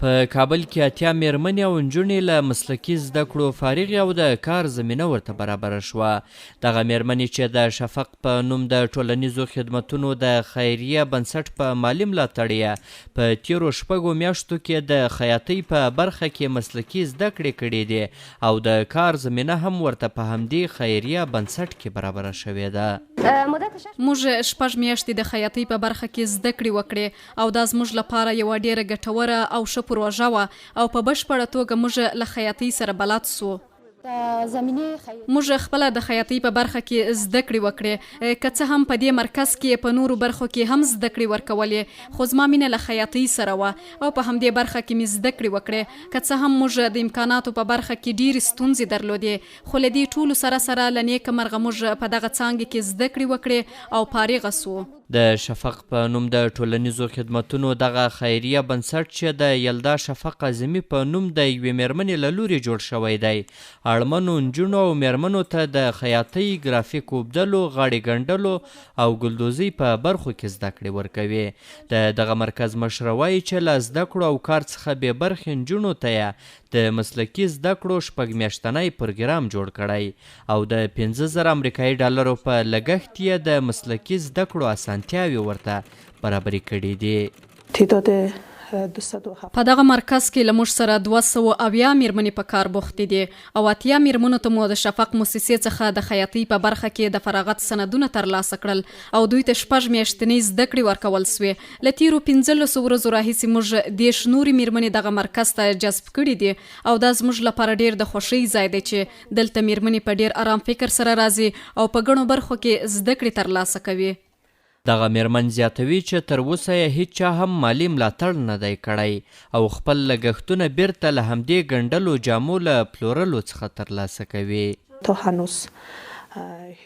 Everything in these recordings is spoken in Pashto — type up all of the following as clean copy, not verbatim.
په کابل کې 80 مېرمنې او نجونې له مسلکي زده کړو فارغې او د کار زمینه ورته برابره شوه. دغه مېرمنې چې د شفق په نوم د ټولنیزو خدمتونو د خیریه بنسټ په مالي ملاتړ یې په تېرو شپږو میاشتو کې د خیاطۍ په برخه کې مسلکي زده کړې کړې دي او د کار زمینه هم ورته په همدې خیریه بنسټ کې برابره شوې ده. موږ شپږ میاشتې د خیاطۍ په برخه کې زده کړې وکړې او دا زموږ لپاره یوه ډېره ګټوره او ښه پروژه وه او په بشپړه توګه موږ له خیاطۍ سره بلد شوو. موږ خپله د خیاطۍ په برخه کې زده کړې وکړې، که څه هم په دې مرکز کې په نورو برخو کې هم زده کړې ورکولې، خو زما مینه له خیاطۍ سره وه او په همدې برخه کې مې زده کړې وکړې. که څه هم موږ د امکاناتو په برخه کې ډېرې ستونزې درلودې، خو له دې ټولو سره سره له نېکه مرغه موږ په دغه څانګې کې زده کړې وکړې او فارغه شوو. د شفق په نوم د ټولنیزو خدمتونو دغه خیریه بنسټ چې د یلدا شفق عظیمي په نوم د یوې مېرمنې له لوري جوړ شوی دی، اړمنو نجونو او مېرمنو ته د خیاطۍ، ګرافیک اوبدلو، غاړې ګنډلو او ګلدوزۍ په برخو کې زده کړې ورکوي. د دغه مرکز مشره وايي چې له زده کړو او کار څخه بې برخې نجونو ته یې د مسلکي زده کړو شپږ میاشتنی پروګرام جوړ کړی او د 5000 امریکایي ډالرو په لګښت یې د مسلکي زده کړو اسانتیاوې ورته برابرې کړې دي. تعداد په دغه مرکز کې له موږ سره 270 مېرمنې په کار بوختې دي او 80 مېرمنو ته مو د شفق موسسې څخه د خیاطۍ په برخه کې د فراغت سندونه ترلاسه کړل او دوی ته شپږ میاشتنۍ زده کړې ورکول شوې. له تېرو پنځلسو ورځو راهیسې موږ 30 نورې مېرمنې دغه مرکز ته جذب کړې دي او دا زموږ لپاره ډېر د خوښۍ ځای دی چې دلته مېرمنې په ډېر ارام فکر سره راځي او په ګڼو برخو کې زده کړې ترلاسه کوي. دغه مېرمن زیاتوي چې تر اوسه یې هیچا هم مالي ملاتړ نه دی کړی او خپل لګښتونه بیرته له همدې ګنډلو جامو له پلورلو څخه ترلاسه کوي. تا هنوز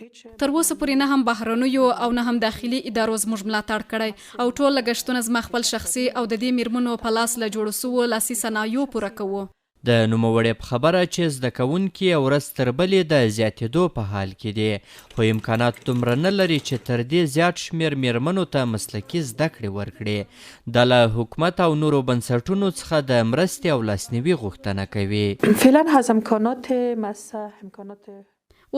هیچ. تر اوسه پورې نه هم بهرنیو او نه هم داخلي ادارو زموږ ملاتړ کړی او ټول لګښتونه زما خپل شخصي او د دې مېرمنو په لاس له جوړو شوو لاسي صنایعو پوره کوو. د نوموړې په خبره چې زده کوونکي یې ورځ تر بلې د زیاتېدو په حال کې دي، خو امکانات دومره نه لري چې تر دې زیات شمېر مېرمنو ته مسلکي زده کړې ورکړي. دا له حکومت او نورو بنسټونو څخه د مرستې او لاسنیوي غوښتنه کوي. فعلا از امکانات مؤسسه امکانات.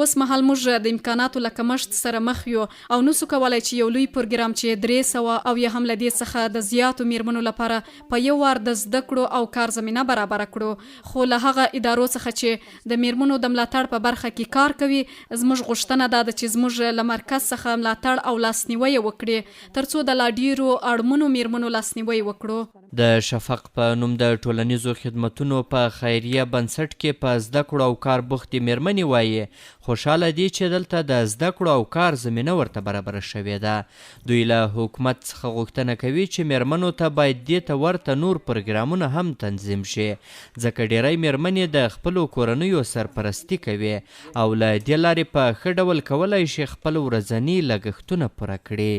اوس مهال موږ د امکاناتو له کمښت سره مخ یو او نسو کولای چې یو لوی پروګرام چې 300 او یا هم له دې څخه د زیاتو میرمنو لپاره په یو وار د زده کړو او کار زمینه برابره کړو خو له هغه ادارو څخه چې د میرمنو د ملاتړ په برخه کې کار کوي زموږ غوښتنه دا ده چې زموږ له مرکز څخه ملاتړ او لاسنیوی وکړي ترڅو د لا ډیرو اړمنو میرمنو لاسنیوی وکړو. د شفق په نوم د ټولنیزو خدمتونو په خیریه بنسټ کې په زده کړو او کار بوختې مېرمنې وايي، خوشحاله دي چې دلته د زده کړو او کار زمینه ورته برابره شوې ده. دوی له حکومت څخه غوښتنه کوي چې مېرمنو ته باید دې ته ورته نور پروګرامونه هم تنظیم شي، ځکه ډېری مېرمنې د خپلو کورنیو سرپرستي کوي او له دې لارې په ښه ډول کولای شي خپل ورځني لګښتونه پوره کړي.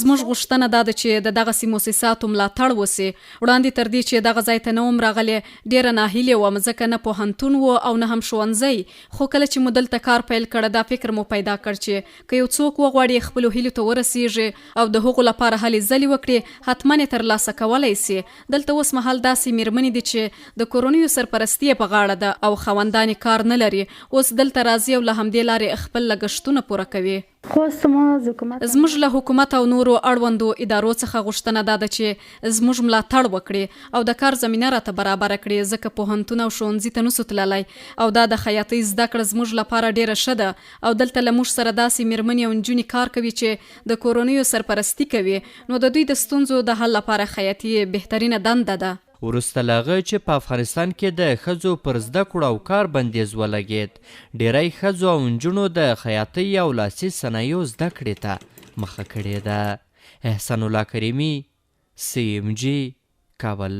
زموږ غوښتنه دا ده چې د دغسې موسساتو ملاتړ وشي. وړاندې تر دې چې دغه ځای ته نه وم راغلې، ډېره ناهیلې وم، ځکه نه پوهنتون و او نه هم ښوونځی. خو کله چې مو دلته کار پیل کړ، دا فکر مو پیدا کړ چې که یو څوک وغواړي خپلو هیلو ته ورسېږي او د هغو لپاره هلې ځلې وکړي، حتماً یې ترلاسه کولای شي. دلته اوسمهال داسې مېرمنې دي چې د کورنیو سرپرستي یې په غاړه ده او خاوندان یې کار نه لري، اوس دلته راځي او له همدې لارې خپل لګښتونه پوره کوي. زموږ له حکومت او نورو اړوندو ادارو څخه غوښتنه دا ده چې زموږ ملاتړ وکړي او د کار زمینه راته برابره کړي، ځکه پوهنتون او ښوونځي ته نشو تللی او دا د خیاطۍ زده کړه زموږ لپاره ډېره ښه ده او دلته له موږ سره داسې مېرمنې او نجونې کار کوي چې د کورنیو سرپرستي کوي، نو د دوی د ستونزو د حل لپاره خیاطي بهترینه دنده ده. وروسته له هغه چې په افغانستان کې د ښځو پر زده کړو او کار بندیز ولګېد، ډېری ښځو او نجونو د خیاطۍ او لاسي صنایعو زده کړې ته مخه کړې ده. احسان الله کریمي، سي ام جي، کابل.